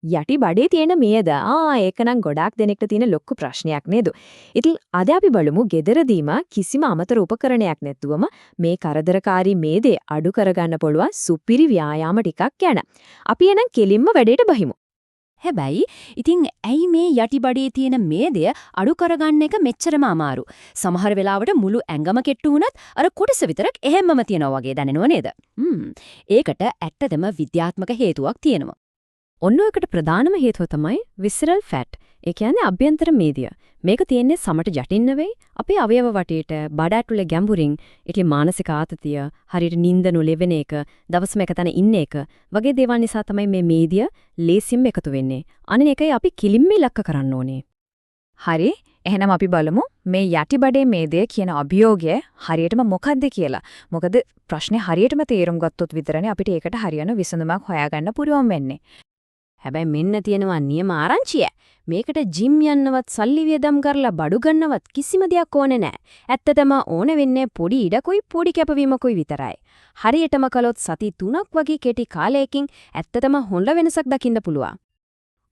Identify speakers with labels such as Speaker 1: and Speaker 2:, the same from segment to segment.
Speaker 1: යටි බඩේ තියෙන මේද, ඒක නම් ගොඩාක් දෙනෙක්ට තියෙන ලොකු ප්‍රශ්නයක් නේද? ඉතින් අද අපි බලමු ගෙදරදීම කිසිම අමතර උපකරණයක් නැතුවම මේ කරදරකාරී මේදේ අඩු කරගන්න පුළුවන් සුපිරි ව්‍යායාම ටිකක් ගැන. අපි එහෙනම් කෙලින්ම වැඩේට බහිමු.
Speaker 2: හැබැයි ඉතින් ඇයි මේ යටි බඩේ තියෙන මේදය අඩු කරගන්න එක මෙච්චරම අමාරු? සමහර වෙලාවට මුළු ඇඟම කෙට්ටු වුණත් අර කොටස විතරක් එහෙම්මම තියෙනවා වගේ දැනෙනව නේද? ඒකට ඇත්තටම විද්‍යාත්මක හේතුවක් තියෙනවා.
Speaker 1: ඔන්න ඔයකට ප්‍රධානම හේතුව තමයි විසරල් ෆැට්. ඒ කියන්නේ අභ්‍යන්තර මේදිය. මේක තියෙන්නේ සමට යටින් නෙවෙයි, අපේ අවයව වටේට, බඩ ඇතුලේ ගැඹුරින්, ඉතින් මානසික ආතතිය, හරියට නිින්ද නොලැබෙන එක, දවසම එක තැන ඉන්න එක වගේ දේවල් නිසා තමයි මේ මේදිය ලේසියෙන්ම එකතු වෙන්නේ. අන්න ඒකයි අපි කෙලින්ම ඉලක්ක කරන්න ඕනේ.
Speaker 3: හරි, එහෙනම් අපි බලමු මේ යටි බඩේ මේදය කියන අභියෝගය හරියටම මොකද්ද කියලා. මොකද ප්‍රශ්නේ හරියටම තේරුම් ගත්තොත් විතරනේ අපිට ඒකට හරියන විසඳුමක් හොයාගන්න පුළුවන් වෙන්නේ.
Speaker 2: හැබැයි මෙන්න තියෙනවා නියම ආරංචිය. මේකට ජිම් යන්නවත්, සල්ලි වියදම් කරලා බඩු ගන්නවත් කිසිම දෙයක් ඕනේ නෑ. ඇත්තටම ඕන වෙන්නේ පොඩි ඉඩකුයි පොඩි කැපවීමකුයි විතරයි. හරියටම කළොත් සති 3ක් වගේ කෙටි කාලයකින් ඇත්තටම හොඳ වෙනසක් දකින්න පුළුවන්.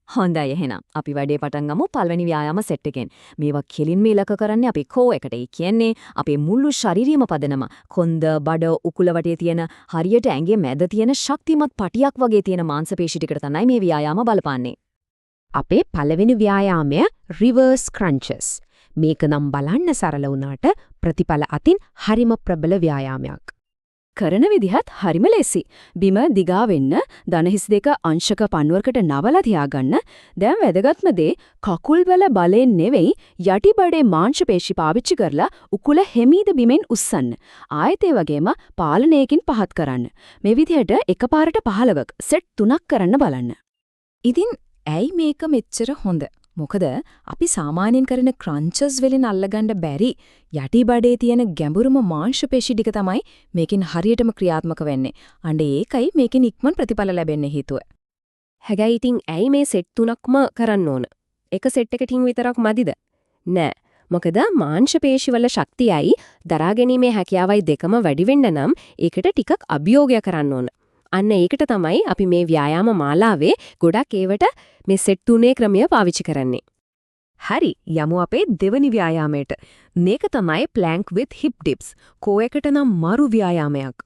Speaker 1: හොඳයි, එහෙනම් අපි වැඩේ පටන් ගමු පළවෙනි ව්‍යායාම සෙට් එකෙන්. මේවා කෙලින්ම ඉලක්ක කරන්නේ අපේ කෝ එකට. ඒ කියන්නේ අපේ මුළු ශරීරයම පදනම. කොන්ද, බඩ, උකුල වටේ තියෙන, හරියට ඇඟේ මැද තියෙන ශක්තිමත් පටියක් වගේ තියෙන මාංශ පේශි ටිකට තමයි මේ ව්‍යායාම බලපාන්නේ.
Speaker 4: අපේ පළවෙනි ව්‍යායාමය රිවර්ස් ක්‍රන්චස්. මේක නම් බලන්න සරල වුණාට ප්‍රතිඵල අතින් හරිම ප්‍රබල ව්‍යායාමයක්.
Speaker 2: කරන විදිහත් හරිම ලේසි. බිම දිගා වෙන්න, දණහිස් දෙක අංශක පන්වරකට නවලා තියාගන්න. දැන් වැදගත්ම දේ, කකුල් වල බලයෙන් නෙවෙයි, යටි බඩේ මාංශ පේශි පාවිච්චි කරලා උකුල හෙමීද බිමෙන් උස්සන්න. ආයෙත් ඒ වගේම පාලනයකින් පහත් කරන්න. මේ විදිහට එකපාරට 15ක් සෙට් තුනක් කරන්න බලන්න.
Speaker 3: ඉතින් ඇයි මේක මෙච්චර හොඳ? මොකද අපි සාමාන්‍යයෙන් කරන ක්‍රන්චස් වලින් අල්ලගන්න බැරි යටි බඩේ තියෙන ගැඹුරුම මාංශ පේශි ටික තමයි මේකෙන් හරියටම ක්‍රියාත්මක වෙන්නේ. අන්න ඒකයි මේකෙන් ඉක්මන් ප්‍රතිඵල ලැබෙන්න හේතුව.
Speaker 2: හැබැයි ඉතින් ඇයි මේ සෙට් තුනක්ම කරන්න ඕන? එක සෙට් එකකින් විතරක් මදිද? නෑ. මොකද මාංශ පේශි වල ශක්තියයි දරාගැනීමේ හැකියාවයි දෙකම වැඩි වෙන්න නම් ඒකට ටිකක් අභියෝගය කරන්න ඕන. අන්න ඒකට තමයි අපි මේ ව්‍යායාම මාලාවේ ගොඩක් ඒවට මේ සෙට් තුනේ ක්‍රමය පාවිච්චි කරන්නේ.
Speaker 1: හරි, යමු අපේ දෙවනි ව්‍යායාමයට. මේක තමයි plank with hip dips. කෝ එකට නම් මරු ව්‍යායාමයක්.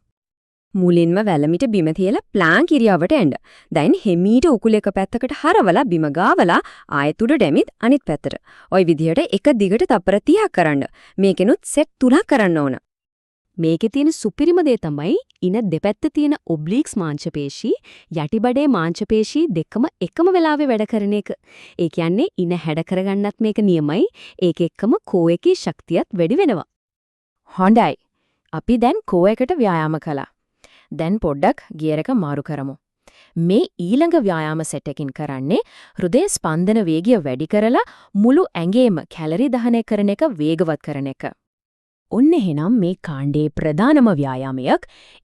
Speaker 1: මුලින්ම වැලමිට බිම තියලා ප්ලෑන්ක් ඉරියව්වට එන්න. දැන් හෙමීට උකුල එක පැත්තකට හරවලා බිම ගාවලා ආයෙත් උඩට එමිත් අනිත් පැත්තට. ඔය විදිහට එක දිගට තප්පර 30ක් කරන්න. මේකෙනුත් සෙට් තුනක් කරන්න ඕන.
Speaker 2: මේකේ තියෙන සුපිරිම දේ තමයි ඉන දෙපැත්ත තියෙන ඔබ්ලික්ස් මාංශපේශි, යටිබඩේ මාංශපේශි දෙකම එකම වෙලාවේ වැඩ කරන එක. ඒ කියන්නේ ඉන හැඩ කරගන්නත් මේක නියමයි. ඒක එක්කම කෝ එකේ ශක්තියත් වැඩි වෙනවා.
Speaker 3: හොඳයි. අපි දැන් කෝ එකට ව්‍යායාම කළා. දැන් පොඩ්ඩක් ගියර් එක මාරු කරමු. මේ ඊළඟ ව්‍යායාම සෙට් එකකින් කරන්නේ හෘදය ස්පන්දන වේගය වැඩි කරලා මුළු ඇඟේම කැලරි දහනය කරන එක වේගවත් කරන එක.
Speaker 2: ඔන්න එහෙනම් මේ කාණ්ඩයේ ප්‍රධානම ව්‍යායාමයක්,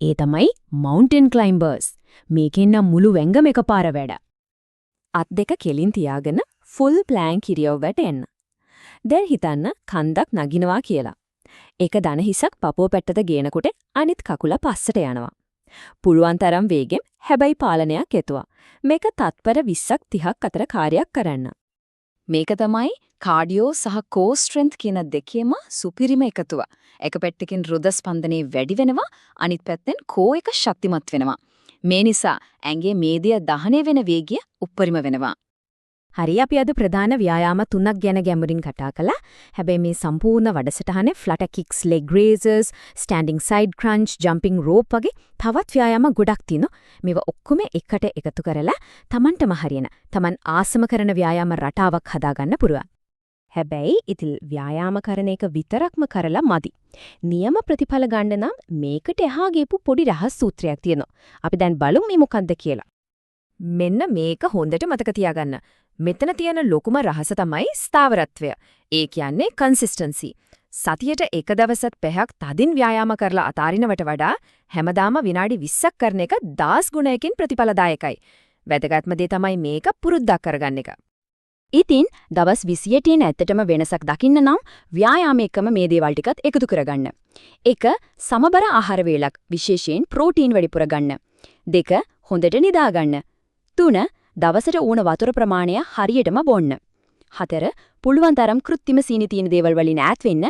Speaker 2: ඒ තමයි මවුන්ටන් ක්ලයිම්බර්ස්. මේකෙන් නම් මුළු ඇඟම එකපාර වැඩ.
Speaker 1: අත් දෙක කෙලින් තියාගෙන ෆුල් ප්ලෑන්ක් ඉරියව්වට එන්න. දැන් හිතන්න කන්දක් නගිනවා කියලා. එක දන හිසක් පපුව පැත්තට ගේනකොට අනිත් කකුල පස්සට යනවා. පුළුවන් තරම් වේගෙන්, හැබැයි පාලනයක් ඇතුව. මේක තත්පර 20ක් 30ක් අතර කාර්යයක් කරන්න.
Speaker 3: මේක තමයි කාඩියෝ සහ කෝ ස්ට්‍රෙන්ත් කියන දෙකේම සුපිරිම එකතුව. එක පැත්තකින් හෘද ස්පන්දනය වැඩි වෙනවා, අනිත් පැත්තෙන් කෝ එක ශක්තිමත් වෙනවා. මේ නිසා ඇඟේ මේදය දහනය වෙන වේගය උපරිම වෙනවා.
Speaker 1: හරි, අපි අද ප්‍රධාන ව්‍යායාම තුනක් ගැන ගැඹුරින් කතා කළා. හැබැයි මේ සම්පූර්ණ වැඩසටහනේ flutter kicks, leg raises, standing side crunch, jumping rope වගේ තවත් ව්‍යායාම ගොඩක් තියෙනවා. මේවා ඔක්කොම එකට එකතු කරලා තමන්ටම හරියන, තමන් ආසම කරන ව්‍යායාම රටාවක් හදාගන්න පුළුවන්.
Speaker 2: හැබැයි ඉතින් ව්‍යායාම කරන එක විතරක්ම කරලා මදි. නියම ප්‍රතිඵල ගන්න නම් මේකට එහා ගියපු පොඩි රහස් සූත්‍රයක් තියෙනවා. අපි දැන් බලමු මේ මොකද්ද කියලා.
Speaker 1: මෙන්න මේක හොඳට මතක තියාගන්න. මෙතන තියෙන ලොකුම රහස තමයි ස්ථාවරත්වය. ඒ කියන්නේ කන්සිස්ටන්සි. සතියට එක දවසක් පැයක් තදින් ව්‍යායාම කරලා අතාරිනවට වඩා හැමදාම විනාඩි 20ක් කරන එක දහස් ගුණයකින් ප්‍රතිඵලදායකයි. වැදගත්ම දේ තමයි මේක පුරුද්දක් කරගන්න එක.
Speaker 2: ඉතින් දවස් 28න් ඇත්තටම වෙනසක් දකින්න නම් ව්‍යායාම එක්කම මේ දේවල් ටිකත් එකතු කරගන්න. 1. සමබර ආහාර වේලක්, විශේෂයෙන් ප්‍රෝටීන් වැඩිපුර ගන්න. 2. හොඳට නිදා ගන්න. 3.
Speaker 1: දවසට ඕන වතුර ප්‍රමාණය හරියටම බොන්න. 4. පුළුවන් තරම් කෘත්‍රිම සීනි තියෙන දේවල් වලින් ඈත් වෙන්න.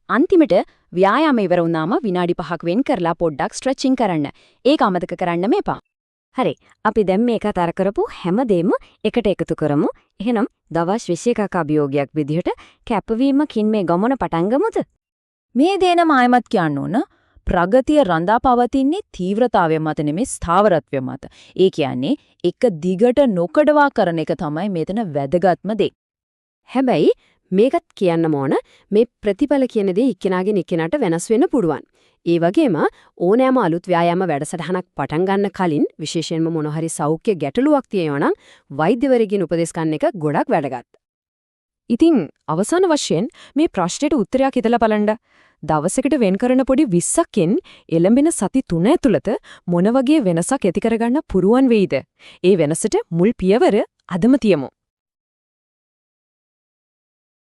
Speaker 1: අන්තිමට ව්‍යායාම ඉවර වුණාම විනාඩි 5ක් වෙන් කරලා පොඩ්ඩක් ස්ට්‍රෙචින් කරන්න. ඒක අමතක කරන්නම එපා.
Speaker 3: හරි. අපි දැන් මේ කතා කරපු හැමදේම එකට එකතු කරමු. එහෙනම් දවස් 21ක අභියෝගයක් විදිහට කැපවීමකින් මේ ගමන පටන් ගමුද?
Speaker 2: මේ දේ නම් ආයෙමත් කියන්න ඕන. ප්‍රගතිය රඳා පවතින්නේ තීව්‍රතාවය මත නෙමෙයි ස්ථාවරත්වය මත. ඒ කියන්නේ එක දිගට නොකඩවා කරන එක තමයි මෙතන වැදගත්ම දේ.
Speaker 1: හැබැයි මේකත් කියන්නම ඕන මේ ප්‍රතිඵල කියන දේ එක්කෙනාගෙන් එක්කෙනාට වෙනස් වෙන්න පුළුවන්. ඒ වගේම ඕනෑම අලුත් ව්‍යායාම වැඩසටහනක් පටන් ගන්න කලින් විශේෂයෙන්ම මොන හරි සෞඛ්‍ය ගැටලුවක් තියෙනවා නම් වෛද්‍යවරයෙක්ගෙන් උපදෙස් ගන්න එක ගොඩක් වැදගත්.
Speaker 2: ඉතින් අවසාන වශයෙන් මේ ප්‍රශ්නෙට උත්තරයක් හිතලා බලන්න. දවසකට වෙන් කරන පොඩි 20කින් එළඹෙන සති 3 ඇතුළත මොන වගේ වෙනසක් ඇති කරගන්න පුරුවන් වෙයිද? ඒ වෙනසට මුල් පියවර අදම තියමු.